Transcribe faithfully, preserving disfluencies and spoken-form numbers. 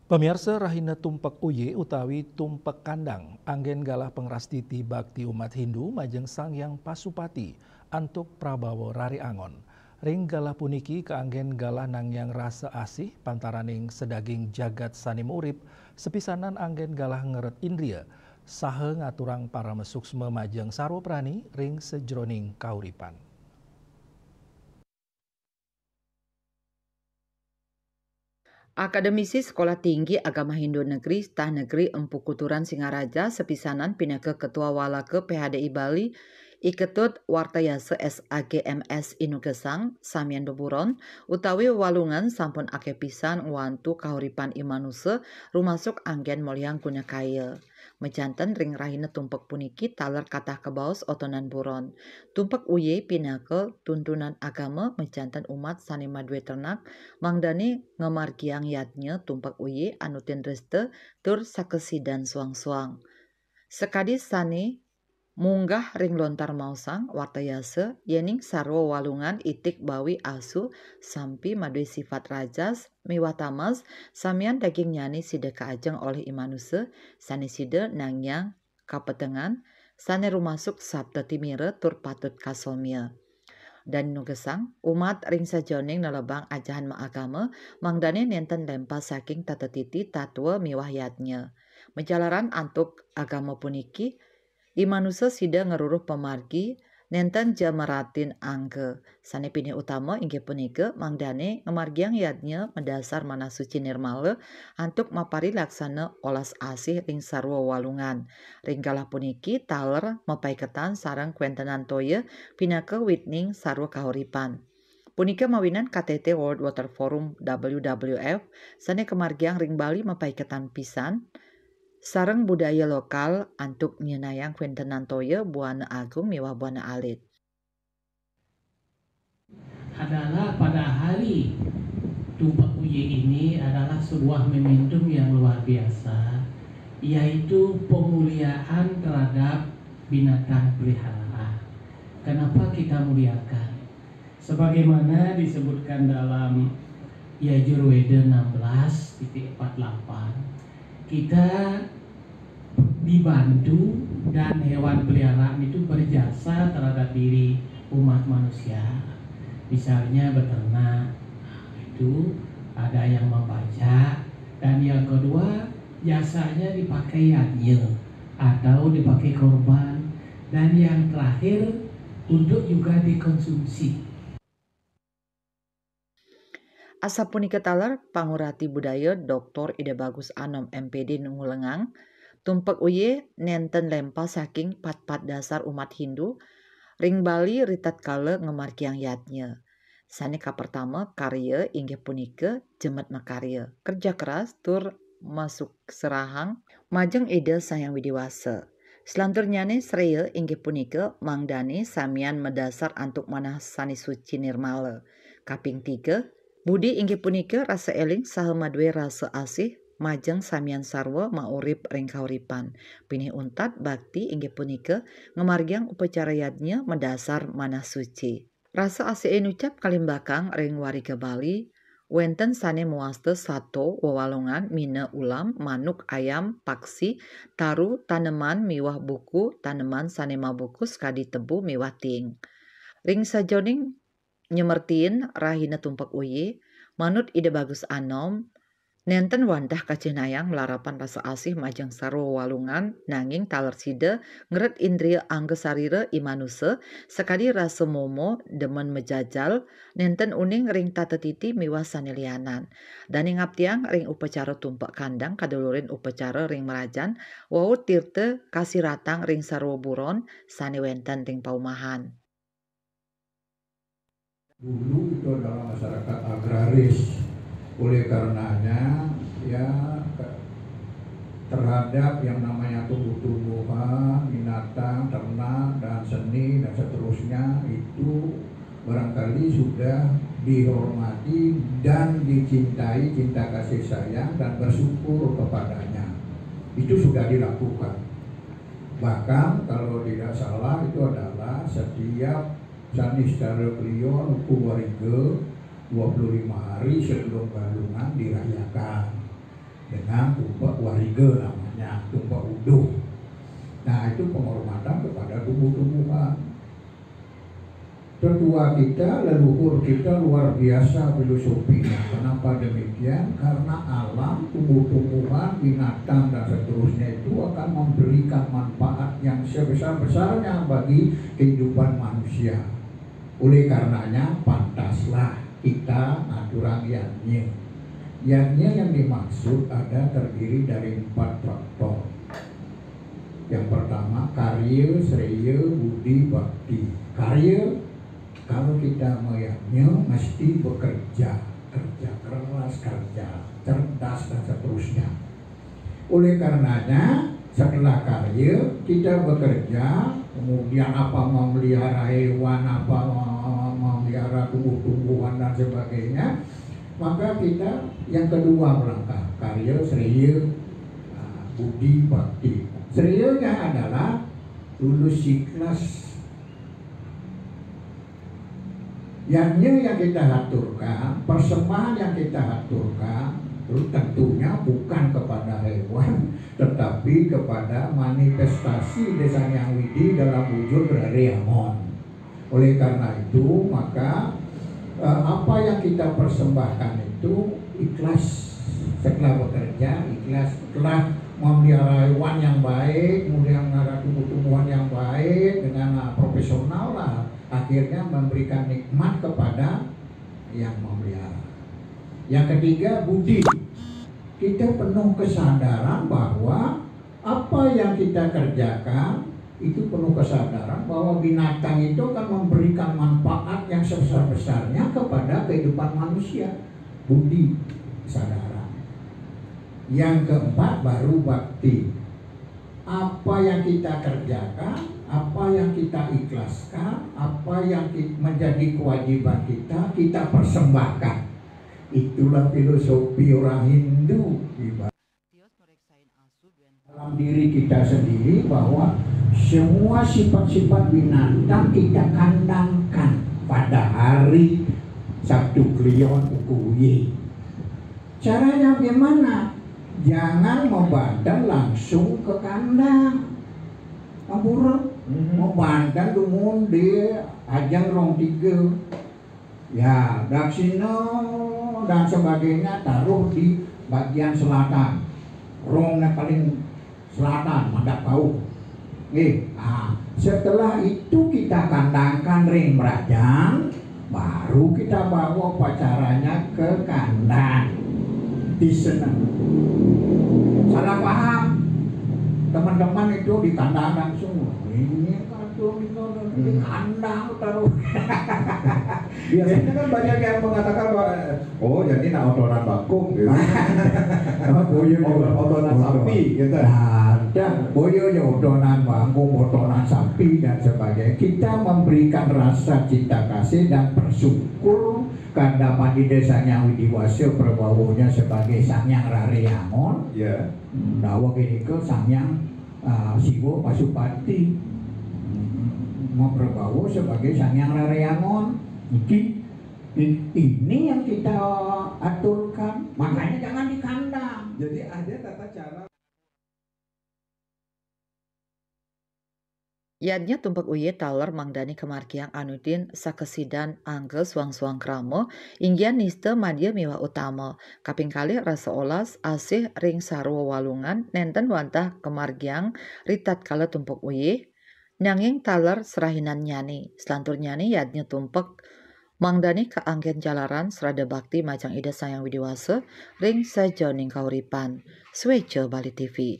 Pamiarsa, rahina tumpek uye utawi tumpek kandang anggen galah pangrastiti bakti umat Hindu majeng Sang Hyang Pasupati antuk prabawa rari angon. Ring galah puniki kaanggen galah nangiang rasa asih pantaraning sadaging jagat sane maurip, sapisanan anggen galah ngeret indria, saha ngaturang parama suksma majeng sarwa prani ring sajroning kauripan. Akademisi Sekolah Tinggi Agama Hindu Negeri Stah Negeri Empu Kuturan Singaraja sapisanan pinaka Ketua Walaka P H D I Bali, I Ketut Wartayasa S A G M S I Nugesang, samian beburon, utawi wewalungan sampun akeh pisan ngwantu kahuripan i manusa, rumasuk anggen molihang guna kaya. Majanten ring rahina tumpek puniki taler katah kabaos otonan buron. Tumpek uye pinaka tuntunan agama majanten umat sane madue ternak, mangdane ngamargiang yadnya tumpek uye anutin dresta tur sakesidan suang-suang. Sakadi sane munggah ring lontar maosang, wartayasa, yening sarwa walungan itik bawi asu sampi madue sifat rajas miwah tamas, samian dagingnyane sida kaajeng olih i manusa, sane sida nangiang kapetengan, sane rumasuk sapta timira tur patut kasomya. Dan nugesang, umat ring sajeroning nelebang ajahan maagama, mangdane nenten lempas saking tata titi tatua miwah yadnya. Majalaran antuk agama puniki, i manusa sida ngruruh pamargi, nenten ja maratin angga. Sane pinih utama inggih punika mangdane ngamargiang yadnya madasar manah suci nirmala antuk maparilaksana olas asih ring sarwa walungan. Ring galah puniki taler mapaiketan sareng kwentenan toya pinaka witning sarwa kahuripan. Punika mawinan K T T World Water Forum, W W F, sane kamargiang ring Bali mapaiketan pisan sareng budaya lokal antuk nyenayang kwentenan toya buana agung miwah buana alit. Adalah pada hari Tumpek Uye ini adalah sebuah momentum yang luar biasa, yaitu pemuliaan terhadap binatang peliharaan. Kenapa kita muliakan? Sebagaimana disebutkan dalam Yajurweda enam belas titik empat delapan, kita dibantu dan hewan peliharaan itu berjasa terhadap diri umat manusia. Misalnya beternak, itu ada yang membajak, dan yang kedua jasanya dipakai yadnya atau dipakai korban, dan yang terakhir untuk juga dikonsumsi. Asapunika taler pangurati budaya Doktor Ida Bagus Anom M P D ngulengang, tumpek uye nenten lempas saking patpat dasar umat Hindu, ring Bali ritatkala ngamargiang yadnya. Sane kapertama karya inggih punika jemet makarya, kerja keras tur masuk serahang majeng Ida Sang Hyang Widi Wasa. Selanturnyane sreya inggih punika mangdane samian madasar antuk manah sane suci nirmala. Kaping tiga, budi inggih punika rasa eling saha madue rasa asih majeng samian sarwa maurip ring kauripan. Pinih untat bakti inggih punika ngamargiang upacara yadnya madasar manah suci. Rasa asih inucap kalimbakang ring wariga Bali, wenten sane mawasta sato, wewalungan, mina, ulam, manuk, ayam, paksi, taru, taneman miwah buku, taneman sane mabuku sakadi tebu miwah ting. Ring sajeroning nyemertin rahina tumpek uye, manut Ida Bagus Anom, nenten wantah kacihnayang malarapan rasa asih majeng sarwa walungan, nanging taler sida ngeret indria angga sarira i manusa, sakadi rasa momo, demen majajal, nenten uning ring tata titi miwah sane lianan. Dane ngaptiang ring upacara tumpek kandang kadulurin upacara ring marajan, wau tirta kasiratang ring sarwa buron sane wenten ring paumahan. Dulu itu adalah masyarakat agraris. Oleh karenanya, ya, terhadap yang namanya tumbuh-tumbuhan, binatang, ternak, dan seni, dan seterusnya, itu barangkali sudah dihormati dan dicintai cinta kasih sayang dan bersyukur kepadanya. Itu sudah dilakukan. Bahkan kalau tidak salah itu adalah setiap Saniscara Kliwon Uku Wariga dua puluh lima hari sebelum Galungan dirayakan. Dan Nah, tumpek wariga namanya, tumpek uduh. Nah, itu penghormatan kepada tumbuh-tumbuhan. Tetua kita, leluhur kita luar biasa filosofinya. Kenapa demikian? Karena alam, tumbuh-tumbuhan, binatang, dan seterusnya itu akan memberikan manfaat yang sebesar-besarnya bagi kehidupan manusia. Oleh karenanya, pantaslah kita ngaturang yadnya. Yadnya yang dimaksud ada terdiri dari empat faktor. Yang pertama, karya, sreya, budi, bakti. Karya, kalau kita meyadnya, mesti bekerja, kerja keras, kerja cerdas, dan seterusnya. Oleh karenanya, setelah karya, kita bekerja, kemudian apa, memelihara hewan, apa, mem-, memelihara tumbuh-tumbuhan, dan sebagainya, maka kita yang kedua melangkah, karya, sreya, ah, budi, bakti. Sreyanya adalah tulus ikhlas. Yadnya yang kita haturkan, persembahan yang kita haturkan, itu tentunya bukan kepada hewan, tetapi kepada manifestasi Ida Sang Hyang Widhi dalam wujud Rare Angon. Oleh karena itu, maka, eh, apa yang kita persembahkan itu ikhlas. Setelah bekerja, ikhlas. Setelah memelihara hewan yang baik, kemudian memelihara tumbuh-tumbuhan yang baik dengan, ah, profesional lah, akhirnya memberikan nikmat kepada yang memelihara. Yang ketiga, budi. Kita penuh kesadaran bahwa apa yang kita kerjakan itu penuh kesadaran bahwa binatang itu akan memberikan manfaat yang sebesar-besarnya kepada kehidupan manusia. Budi, kesadaran. Yang keempat, baru bakti. Apa yang kita kerjakan, apa yang kita ikhlaskan, apa yang ki-, menjadi kewajiban kita, kita persembahkan. Itulah filosofi orang Hindu. Dalam diri kita sendiri bahwa semua sifat-sifat binatang kita kandangkan pada hari Sabtu Kliwon, Uku Uye. Caranya bagaimana? Jangan membanten langsung ke kandang. Ampura. Mhm. Membanten dumun di ajang rong tiga. Ya, daksina dan sebagainya taruh di bagian selatan. Rongnya paling selatan, mandap kauh. Nggih. Nah, setelah itu kita kandangkan ring merajang, baru kita bawa upacaranya ke kandang. Di sana. Salah paham. Teman-teman itu di kandang langsung. Ini kandang, ini kandang, ini kandang taruh. Biasanya kan banyak yang mengatakan bahwa, "Oh, jadi nak otonan bakung," gitu. Boyo Oto-, otonan sapi, gitu. Nah, dan boyo ya otonan bakung, otonan sapi, dan sebagainya. Kita memberikan rasa cinta kasih dan bersyukur karena Ida Sang Hyang Widhi Wasa prabawana sebagai Sang Hyang Rare Angon. Ya. Dawa kenika Sang Hyang, ah, Siwa Pasupati, mm, maprabawa sebagai Sang Hyang Rare Angon. Niki, i-, ini yang kita aturkan, makanya jangan di kandang. Jadi ada tata cara. Yadnya Tumpek Uye taler mangdani kamargiang anutin sakesidan angga suang-suang krama, inggihan nista madya miwah utama. Kaping kalih rasa olas asih ring sarwa walungan nenten wantah kamargiang ritatkala Tumpek Uye, nanging taler serahinannyane. Selanturnnyane yadnya tumpek mangdani kaanggen jalaran srada bakti majeng Ida Sang Hyang Widhi Wasa ring sajeroning kauripan. Sweja Bali T V.